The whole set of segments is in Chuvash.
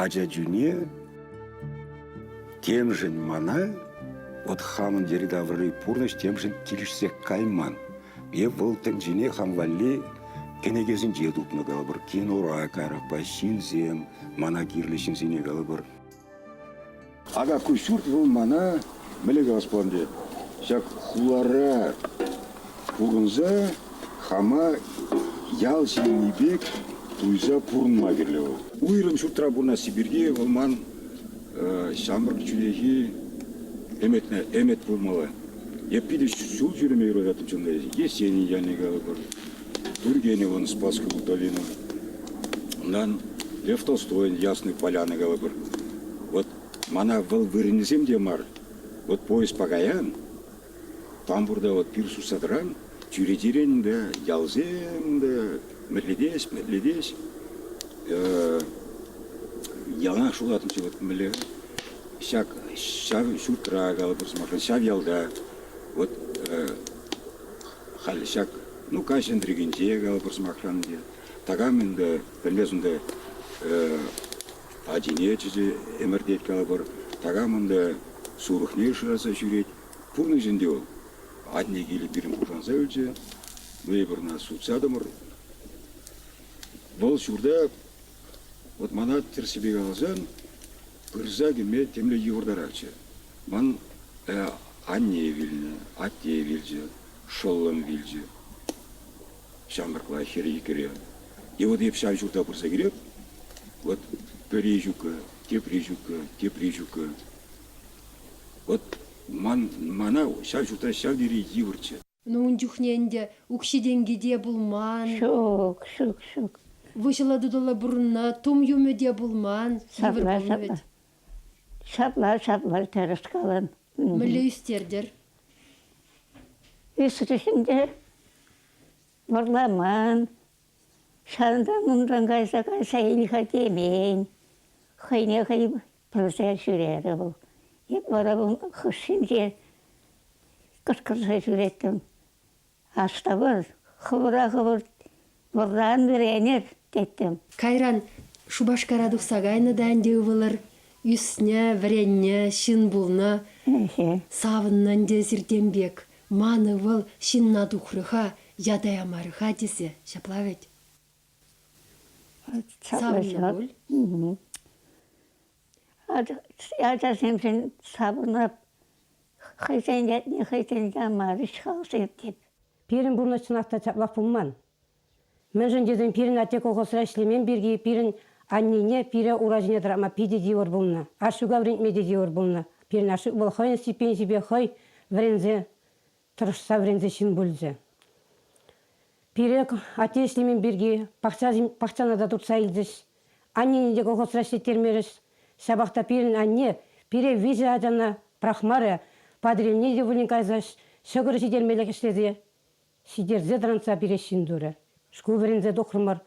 Ача чуне темшӗн мана вот хамӑн йӗри-таврари пурнӑҫ темшӗн килӗшсех кайман. Эп вӑл тӗнчене хам валли кӗнекесенче тупнӑ калӑпӑр, кинора кайрахпа ҫынсем, мана кирлӗ ҫынсене калӑпӑр. Ака ку ҫурт вӑл мана мӗнле калас пулать ҫак хулара пурӑнса хама ял ҫынни пек туйса пурӑнма кирлӗ вӑл. Уйрӑм ҫуртра пурӑнасси пирки вӑл ман ҫамрӑк чӳрехи ӗмӗтне ӗмӗт пулмалла. Эп питӗ ҫул ҫӳреме юрататтӑм чӑнта. Есенин ялне калӑпӑр, Тургеневӑн Спасскую долину, унтан Лев Толстойӑн Ясную Поляну калӑпӑр. Вот мана вӑл вырӑнӗсем те мар. Вот поездпа каян, тамбурта вот пир сутса тӑран, чӳречерен ӗнтӗ ялсем ӗнтӗ мӗллетеҫ, мӗллетеҫ. Яланах шутлаттӑмччӗ вот мӗнле ҫак ҫав ҫуртра калӑпӑр сӑмахран, ҫав ялта вот халь ҫак ну каҫ ӗнтрӗкӗнче калӑпӑр сӑмахран те такам ӗнтӗ пӗлмес унта ачине чӗчӗ ӗмӗртет калӑпӑр, такам ӗнтӗ сурӑхне шыраса ҫӳрет. Пурнӑҫ ӗнтӗ вӑл. Анне килӗ пирӗн пушанса юлчӗ. Ну эпир ӑна сутса тӑмӑр. Вӑл ҫурта вот мана тӗрӗссипе каласан пырса кӗме темле йывӑртарахчӗ. Ман анне вилнӗ, атте вилчӗ, шӑллӑм вилчӗ. Ҫамрӑкла хӗр иккӗре. И вот эп ҫав ҫурта пырса кӗреп, вот пӗри ҫуккӑ, тепри ҫуккӑ, тепри ҫуккӑ. Вот ман, мана ҫав ҫуртра ҫав тери йывӑрччӗ. Ну, ун чухне ӗнтӗ укҫи-тенки те пулман. Ҫук, ҫук, ҫук. Выҫӑла-тутӑла пурӑннӑ, тум-юмӗ те пулман. Йывӑр Ҫапла, пулнӑ ҫапла. вӗт. Ҫапла, ҫапла тӗрӗс калан. Мӗнле ӳстертӗр? Ӳсрӗҫ ӗнтӗ. Вӑрламан. Ҫавӑнтан унтан кайса кайса ил-ха темен. Хӑйне хӑй пӗлсе ҫӳрерӗ вӑл. Эп вара ун хушшинче кӑшкӑрса ҫӳреттӗм. Астӑвӑр, хӑвӑра хӑвӑр вӑрран вӗренӗр, теттӗм. Кайран Шупашкара тухса кайнӑ та ӗнтӗ ывӑлӑр. Ӳснӗ, вӗреннӗ, ҫын пулнӑ. Савӑннӑ ӗнтӗ эсир тем пек. Ман ывӑл ҫынна тухрӗ-ха, ята ямарӗ-ха тесе. Ҫапла вӗт? Савӑннӑ пуль? Ачасемшӗн савӑнап. Хӑйсен ятне хӑйсен ямарӗҫ-ха теп. Пирӗн пурнӑҫ чӑнах та чаплах пулман. Мӗншӗн тесен пирӗн атте колхозра ӗҫлемен пирки пирӗн аннене пире ура ҫине тӑратма питӗ йывӑр пулнӑ. Ашшӗ вӗрентме те йывӑр пулнӑ. Пирӗн ашшӗ вӑл хӑйӗн стипендипе хӑй вӗренсе тӑрӑшса вӗренсе ҫын пулчӗ. Пире атте ӗҫлемен пирки пахчана та туртса илчӗҫ. Аннене те колхозра ӗҫлеттермерӗҫ. Ҫапах та пирӗн анне пире виҫӗ ачана пӑрахмарӗ, Патӑрьелне те пулин кайса ҫӑкӑр ҫитермелӗх ӗҫлесе ҫитерсе тӑрантса пире ҫын турӗ. Шкул вӗренсе тухрӑмӑр.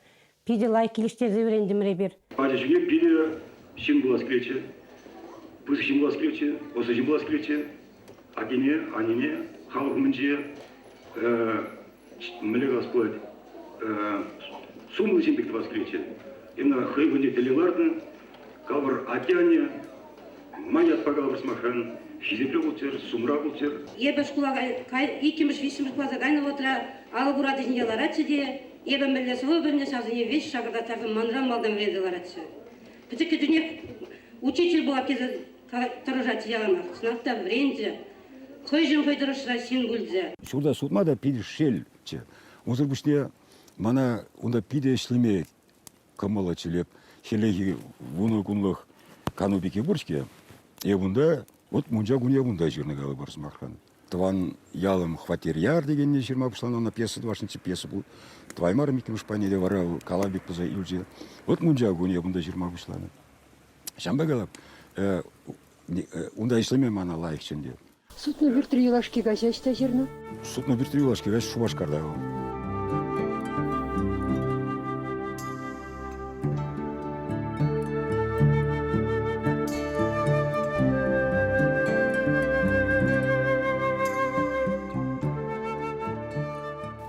Питӗ лайӑх килӗштерсе вӗрентӗмӗр эпир. Ача чухне питӗ ҫын пулас килетчӗ. Пысӑк ҫын пулас килетчӗ, ӑслӑ ҫын пулас килетчӗ. Аттене, аннене халӑх умӗнче мӗнле калас пулать, сумлӑ ҫын пек тӑвас килетчӗ. Ӑна хӑй кунне тӗллев лартнӑ. Калӑпӑр, атте-анне ман ятпа калӑпӑр сӑмахран, хисепре пулччӑр, сумра пулччӑр. Эпӗ шкула иккӗмӗш, виҫҫӗмӗш класа кайнӑ вӑхӑтра алӑк урати ҫинче ларатчӗ те, эпӗ мӗнле сӑвӑ пӗлнӗ, ҫавсене веҫ шакӑртаттарса манран малтан вӗренсе ларатчӗ. Пӗчӗккӗ чухнех учитель пулать тесе тӑрӑшатчӗ яланах. Чӑнах та вӗренчӗ, хӑйшӗн хӑй тӑрӑшса ҫын пулчӗ. Ҫурта сутма та питӗ шелчӗ. Унсӑр пуҫне мана унта питӗ ӗҫлеме кӑмӑллӑ чӗлеп. Хӗллехи вунӑ кунлӑх кану пики пур-ҫке. Эп унта, вот мунча кунне унта ҫырнӑ калӑпӑр сӑмахран. Тӑван ялӑм хваттер яр декенне ҫырма пуҫланӑ ӑна пьеса тӑвасшӑнччӗ, пьеса тӑваймарӑм иккӗмӗш пайне те вара калав пек пулса юлчӗ. Вот мунча кунне унта ҫырма пуҫланӑ. Ҫавӑнпа калап, унта ӗҫлеме мана лайӑхчӗ ӗнтӗ. Сутнӑ пӳртри юлашки каҫа ӑҫта ҫырнӑ? Сутнӑ пӳртри юлашки каҫ Шупашкарта вӑл.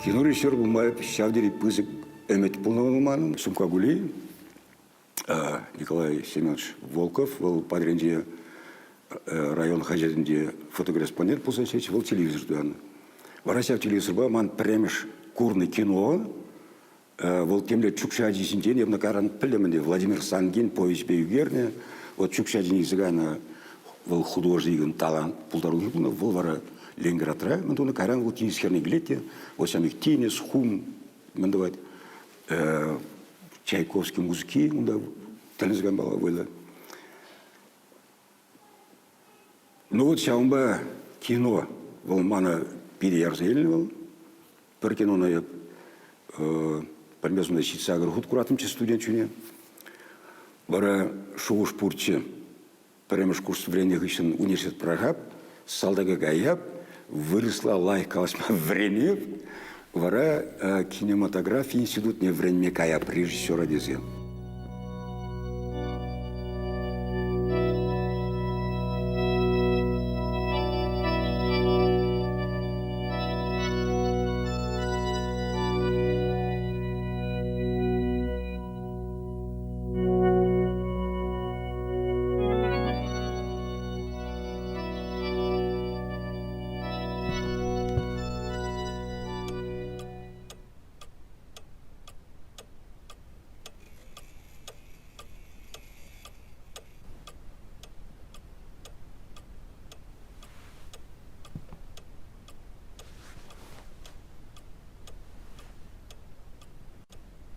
Кино режиссер пулма ҫав тери пысӑк ӗмӗт пулнӑ вӑл манӑн. Сумка Гули. Николай Семенович Волков, вӑл Патӑрьелӗнче район хаҫатӗнче фотокорреспондент пулса ӗҫлетчӗ, вӑл телевизор туяннӑ. Вара ҫав телевизорпа ман пӗрремӗш курнӑ кино вӑл темле Чукча ачи ҫинчен эпӗ кайран пӗлтӗм ӗнтӗ, Владимир Сангин повеҫпе ӳкернӗ. Вот Чукча ачине илсе кайнӑ вӑл художникӑн талант пултарулӑхӗ пулнӑ. Вӑл вара Ленинградра мӗн тунӑ, кайран вӑл тинӗс хӗрне килет те, вот ҫав пек тинӗс, хум мӗн тӑвать. Чайковский музыки унта тӗлӗнсе каймалла вӑйлӑ. Ну вот ҫавӑнпа кино вӑл мана питӗ ярса илнӗ вӑл. Пӗр кинона эп пӗлмесӗр унта 78 хут кураттӑмччӗ студент чуне. Вара шухӑш пурччӗ. Пӗрремӗш курс вӗреннӗ хыҫҫӑн университет пӑрахап, салтака каяп, вырӑсла лайӑх калаҫма вӗренеп, вара кинематографи институтне вӗренме каяп режиссера тесе.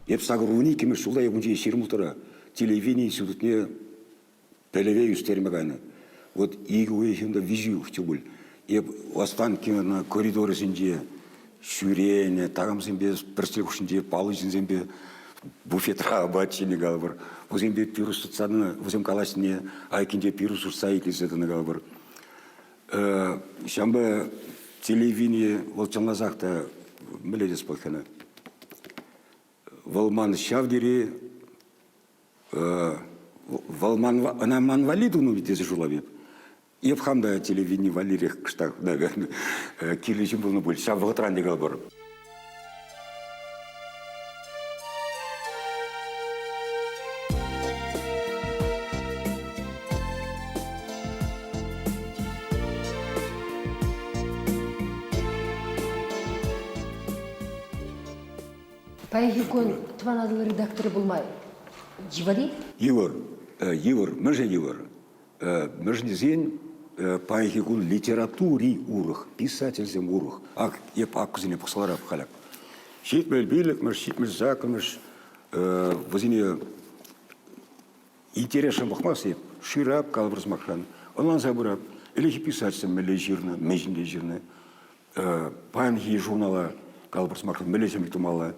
Эп 82-мӗш ҫулта эп унччен 26-ра телевидени институтне пӗлӗве ӳстерме кайнӑ. Вот икӗ уйӑхӗнде виҫӗ уйӑхчӗ пуль. Эп Останкино коридорӗсенче ҫӳренӗ, такамсемпе пӗр сӗтел хушшинче паллӑ ҫынсемпе буфетра апат ҫинӗ калӑпӑр. Вӗсемпе пирус тытса тӑнӑ, вӗсем калаҫнине айккинче пирус уртса итлесе тӑнӑ калӑпӑр. Ҫавӑнпа телевидени вӑл чӑнласах та мӗнле тес пулать-ха Вӑл ман ҫав тери вӑл ман, ӑна ман валли тунӑ тесе шутлап эп. Эп хам та телевидени валлирех кӑштах, наверное, кирлӗ ҫын пулнӑ пуль. Ҫав вӑхӑтран те калӑпӑр. Паянхи кун Тӑван Атӑл редакторӗ пулма йывӑр-и? Йывӑр. Йывӑр. Мӗншӗн йывӑр? Мӗншӗн тесен паянхи кун литератури урӑх, писательсем урӑх. Ак, эп аккусене пӑхса ларап халь. 75-мӗш, 78-мӗш вӗсене интересшӗн пӑхмасть эп. Шырап, калӑпӑр сӑмахран. Ӑнланса пырап. Ӗлӗкхи писательсем мӗнле ҫырнӑ, мӗн ҫинчен ҫырнӑ. Паянхи журнала, калӑпӑр сӑмахран, мӗнле ҫемлек тумалла.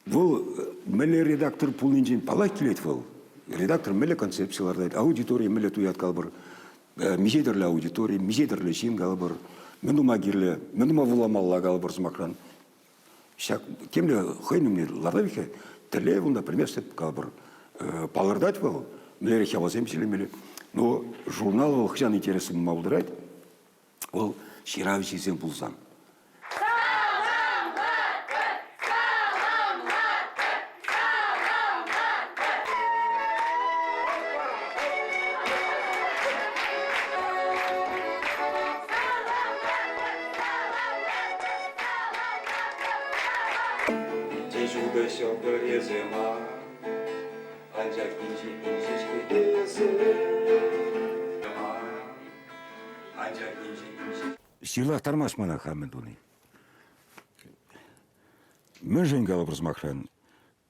Вӑл мӗнле редактор пулнинчен паллах килет вӑл. Редактор мӗнле концепци лартать, аудитори мӗнле туять калӑпӑр, миҫе тӗрлӗ аудитори, миҫе тӗрлӗ ҫын калӑпӑр, мӗн тума кирлӗ, мӗн тума вуламалла калӑпӑр сӑмахран. Ҫак темле хӑйӗн умне лартать-ха, тӗллев унта пӗлместӗп калӑпӑр. Палӑртать вӑл, мӗнлерех япаласем ҫӳремелле. Но журнал вӑл хӑҫан интереслӗ пулма пултарать? Вӑл ҫыравҫисем пулсан. Те ҫутӑ ҫӑлтӑр эсӗ мар, анчах инҫе-инҫе-ҫке эсӗ мар. Анчах инҫе-инҫе. Ҫырлахтармасть мана хам мӗн туни. Мӗншӗн калӑпӑр сӑмахран,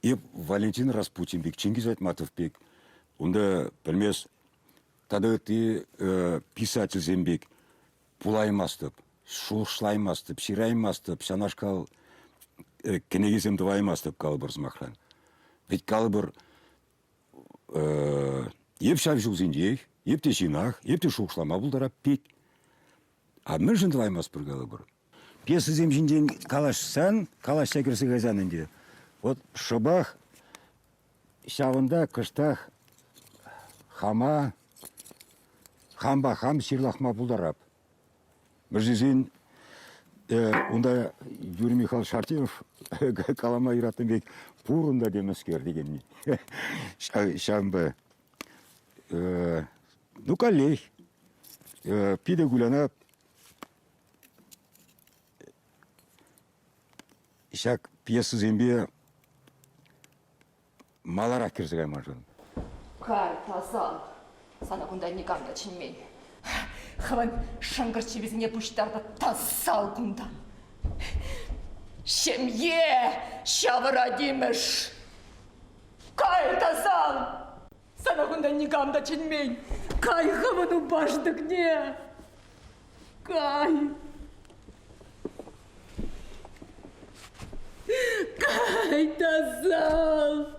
эп Валентин Распутин пек, Чингиз Айтматов пек, унта пӗлмес тата ытти писательсем пек пулаймастӑп, шухӑшлаймастӑп, ҫыраймастӑп, ҫавнашкал кӗнекесем тӑваймастӑп калӑпӑр сӑмахран. Ведь калӑпӑр эп ҫав ҫулсенчех, эп те ҫынах, эп те шухӑшлама пултарап пек. А мӗншӗн тӑваймастпӑр калӑпӑр? Пьесӑсем ҫинчен калаҫсан, калаҫса кӗрсе кайсан ӗнтӗ, вот шӑпах ҫавӑнта кӑштах хама, хампа хам ҫырлахма пултарап. Мӗншӗн тесен Унта Юрий Михайлович Артемьев калама юратнӑ пек пур унта темӗскер декенни. Ҫавӑнпа ну каллех питӗ куляна ҫак пьесӑсемпе маларах кӗрсе каймашӑн. Кай, тасал. Сана кунта никам та чӗнмен. Хӑвӑн шӑнкӑрч чӗпӗсене пуҫтар та тасал кунтан. Ҫемье ҫавӑрать имӗш. Кай, тасал! Сана кунта никам та чӗнмен. Кай хӑвӑн упаштӑкне. Кай. Кай, тасал!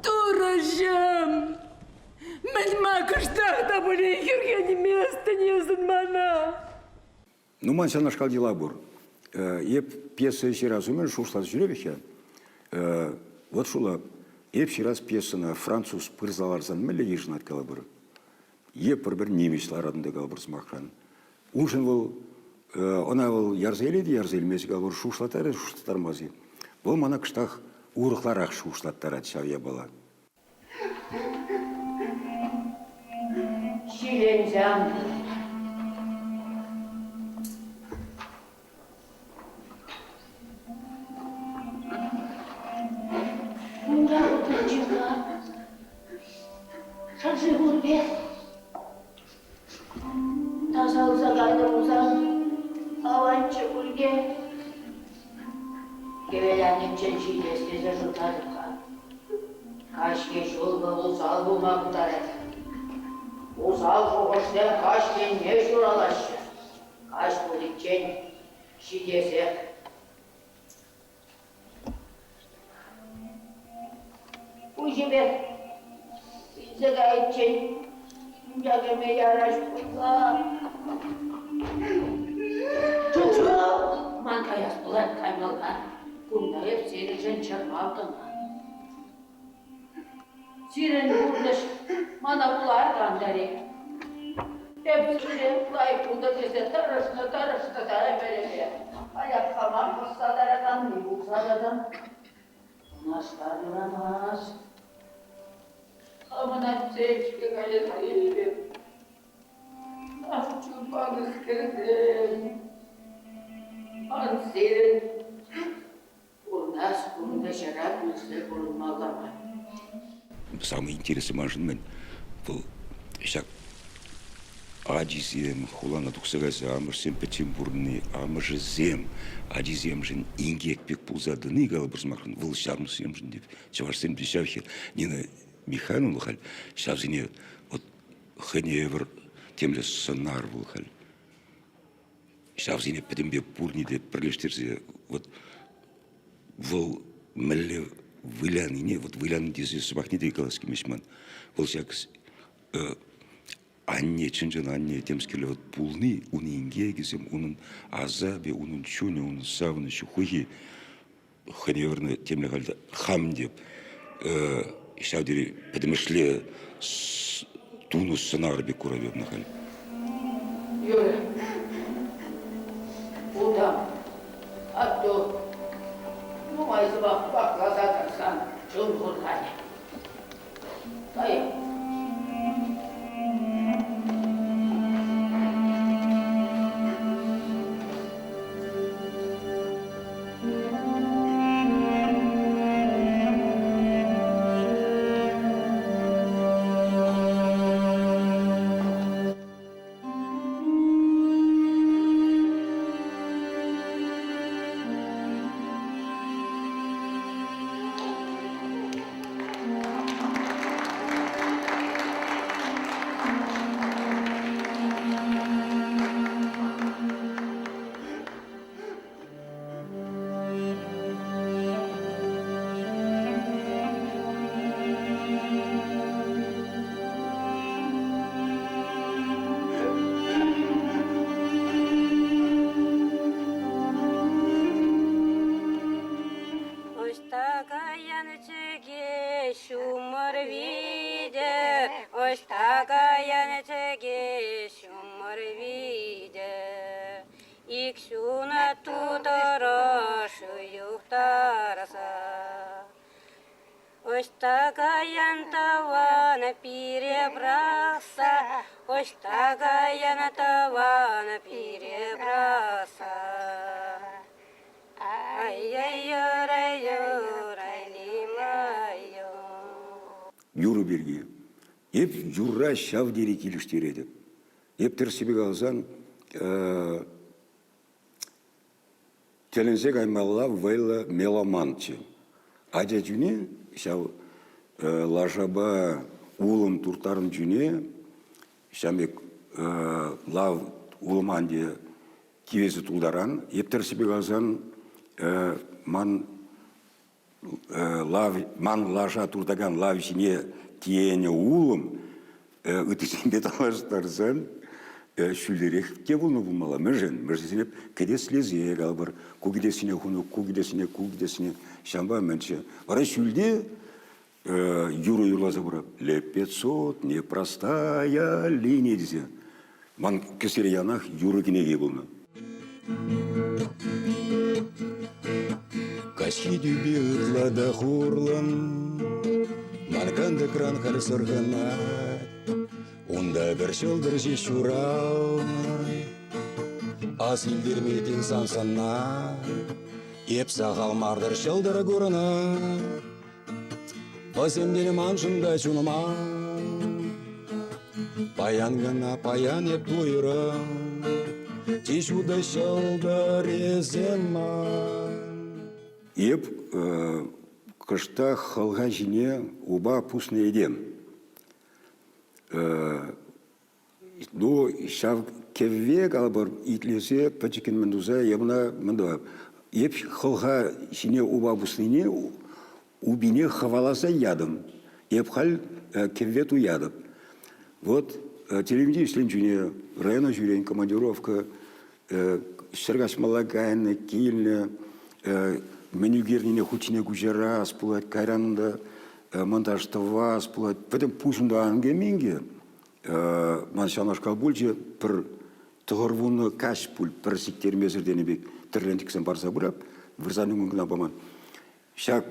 Турӑҫӑм! Мӗн-ма кӑштах та пулин хӗрхенместӗн эсӗн мана? Ну, ман ҫавнашкал йӑла пур. Эп пьеса ҫырас умӗн шухӑшласа ҫӳреп-ха. Вот шула, эп ҫырас пьесӑна француз пырса ларсан мӗнле йышӑнать калӑпӑр? Е пӗр-пӗр нимӗҫ ларатӑн та калӑпӑр сӑмахран. Уншӑн вӑл ӑна вӑл ярса илет ярса илмест калӑпӑр, шухӑшлаттарать шухӑшлаттармасть. Вӑл мана кӑштах урӑхларах шухӑшлаттарать ҫав япала. Ҫиленсе ан тӑр. Унта пӗчӗк-ха. Шӑрши пур пек. Тасалса кайнӑ пулсан аванччӗ пуль Хӗвел аниччен ҫитес тесе шутлатӑп-ха. Каҫхи ҫулпа усал пулма пултарать. Усал шухӑшсем каҫ енне ҫуралаҫҫӗ. Каҫ пуличчен ҫитесех. Пуҫӗпех илсе кайиччен мунча кӗме яраҫ пуль-ха. Чуччу! Ман каяс пулать каймалла. Кунта эп сирӗншӗн чӑрмав кӑна. Сирӗн пурнӑҫ мана пула аркантарӗ. Эп сире лайӑх пултӑр тесе тӑрӑшнӑ-тӑрӑшнӑ та ӗмӗрӗпе. Анчах хама пӑсса тараканни пулса тӑтӑм. Унашкал юрамасть. Хамӑн атте-ҫке каяс илтӗм. Ах, чунпанӑскерсем, ан сирӗн Пурӑнас пурнӑҫӑра пӗлсе пурӑнмалла мар. Самый интересный маншӑн мӗн вӑл ҫак ачисем хулана тухса кайса амӑшсем пӗччен пурӑнни, амӑшӗсем ачисемшӗн инкек пек пулса тӑни калӑпӑр сӑмахран, вӑл ҫармӑссемшӗн те, чӑвашсем те ҫав хӗр. Нина Михайловна халь ҫавсене вот хӑйне евӗр темле сӑнар вӑл халь. Ҫавсене пӗтӗмпе пурне те пӗрлештерсе вот вӑл мӗнле вылянине, вот выляни тесе сӑмахне те калас килмест ман. Вӑл ҫак анне, чӑн-чӑн анне темскерле вот пулни, ун инкекӗсем, унӑн асапӗ, унӑн чунӗ, унӑн савӑнӑҫӗ, хуйхи хӑйне евӗрлӗ темле халь хам те ҫав тери пӗтӗмӗшле тунӑ сӑнар пек курать ӑна халь. Юрӗ. Утам. Атту нумай сӑмах вакласа тӑрсан чун хурланӗ. Каяп. Ҫунат тутӑрӑш юхтарса. Ӑҫта каян тӑван пире пӑрахса, Ӑҫта каян тӑван пире пӑрахса. Юрӑ пирки. Эп юрра ҫав тери килӗштеретӗп. Эп тӗрӗссипе каласан, тӗлӗнсе каймалла вӑйлӑ меломанччӗ. Ача чуне ҫав лашапа улӑм турттарнӑ чуне ҫав пек лав улӑм анте кивесе тултаран. Эп тӗрӗссипе каласан, ман лав, ман лаша туртакан лав ҫине тиенӗ улӑм ыттисемпе танлаштарсан ҫӳллӗрех те пулнӑ пулмалла. Мӗншӗн? Мӗншӗн кӗтеслесе калӑпӑр, ку кӗтессине хунӑ, ку кӗтессине, ку кӗтессине. Ҫавӑнпа мӗншӗн? Вара ҫӳлте юрӑ юрласа пырап. Лепецот, непростая линия тесе. Ман кӗсьере яланах юрӑ кӗнеки пулнӑ. Каҫхи тӳпе ытла та хурлӑн, Ман кантӑкран халь сӑрхӑнать. Унта пӗр ҫӑлтӑр ҫеҫ ҫуралнӑ. Ас илтерме тен сан сӑнна, Эп сахал мар-тӑр ҫӑлтӑр курӑнать. Вӗсем тенӗ маншӑн та чунӑма. Паян кӑна паян эп туйрӑм, Чи ҫутӑ ҫӑлтӑр эсӗ ман. Эп кӑштах хӑлха ҫине упа пуснӑ этем. Ну, ҫав кӗвве, калӑпӑр, итлесе пӗчӗккӗн мӗн туса эп ӑна мӗн тӑвап? Эп хӑлха ҫине упа пуснине упине хӑваласа ятӑм. Эп халь кӗвве туятӑп. Вот телевидени ӗҫлен чуне района ҫӳрен командировка, ҫӗр каҫмалла кайнӑ, килнӗ, мӗн ӳкернине хут ҫине куҫарас пулать, кайран унта монтаж тӑвас пулать. Пӗтӗм пуҫунта ан кӗменке. Ман ҫавнашкал пулчӗ, пӗр 90 каҫ пуль, пӗр сиктермесӗр тенӗ пек тӗрленчӗксем парса пырап, вырсарникун кӑна паман. Ҫак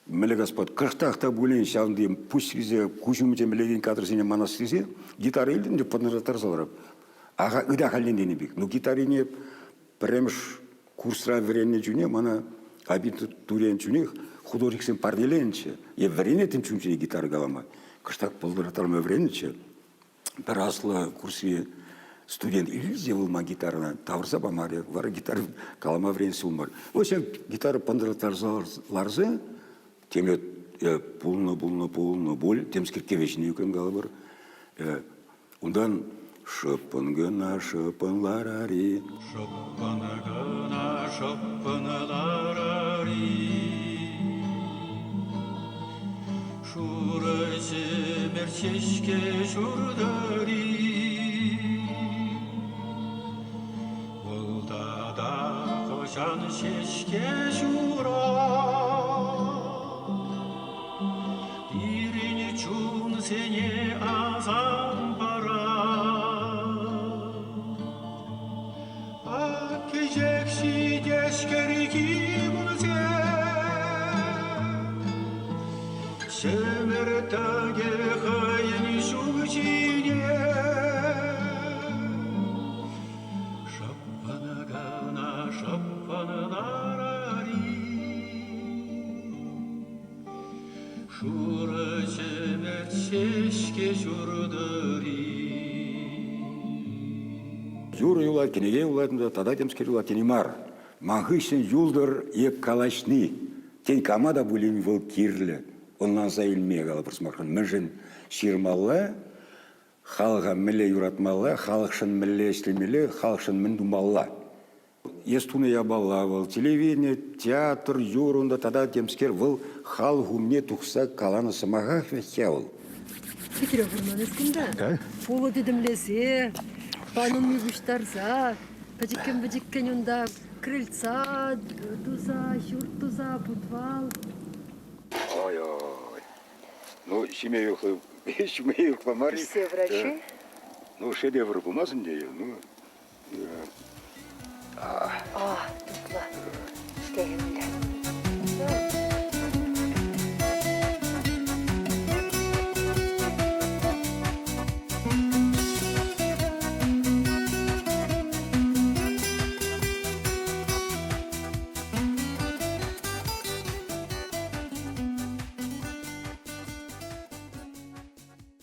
мӗнле господ, кӑштах та пулин ҫавӑнти пуҫ тесе, куҫ умӗнче мӗнлекен кадрсене манас тесе гитара илтӗм те пӑтӑртаттарса ларап. Аха, ытах аллен тенӗ пек. Ну, гитарине пӗрремӗш курсра вӗреннӗ чуне мана абитуриент чунех художниксем парнеленӗччӗ. Е вӗренеттӗм чун-чӗре гитара калама. Кӑштах пӑлтӑртарма вӗреннӗччӗ. Пӗр аслӑ курсри студент илсе вӑл ман гитарӑна тавӑрса памарӗ. Вара гитара калама вӗренес пулмарӗ. Вот ҫав гитара пӑнтӑртарса ларса темле пулнӑ, пулнӑ, пулнӑ пуль, темскер кӗвӗ ҫине ӳкрӗм калӑпӑр. Унтан шӑппӑн кӑна шӑппӑн ларари. Шӑппӑн кӑна шӑппӑн ларари. Шурӑ ҫӗмӗр ҫеҫке ҫуртӑри. Вӑл тата хӑҫан ҫеҫке ҫура. Пирӗн чунсене асам парать. Ак кӗҫех ҫитес кӗрхи кунсем, Ҫӗмӗр тӗкӗ хӑйӗн ҫулҫине. Шӑппӑн кӑна шӑппӑн ларари. Шурӑ ҫӗмӗрт ҫеҫке ҫуртӑри. Юрӑ юлать, кӗнеке юлать унта, тата темскер юлать тени мар. Ман хыҫҫӑн юлтӑр эп калаҫни. Тен, кама та пулин вӑл кирлӗ. Ӑнланса илме калӑпӑр сӑмахран. Мӗншӗн ҫырмалла, халӑха мӗнле юратмалла, халӑхшӑн мӗнле ӗҫлемелле, халӑхшӑн мӗн тумалла. Эс тунӑ япала вӑл, телевидени, театр, юрӑ унта тата темскер вӑл халӑх умне тухса каланӑ сӑмахах вӗт-ха вӑл. Хитре курман эс кунта. Пулӑ тӗтӗмлесе, панулми пуҫтарса, пӗчӗккӗн-пӗчӗккӗн унта крыльца туса, ҫурт туса, путвал. Ой-ой. Ну, ҫиме юхлӑ, ҫиме юхлӑ мар. Все врачи? Ну, шедевр пулмасть ӗнтӗ. Ну, А, тутлӑ. Техӗмлӗ.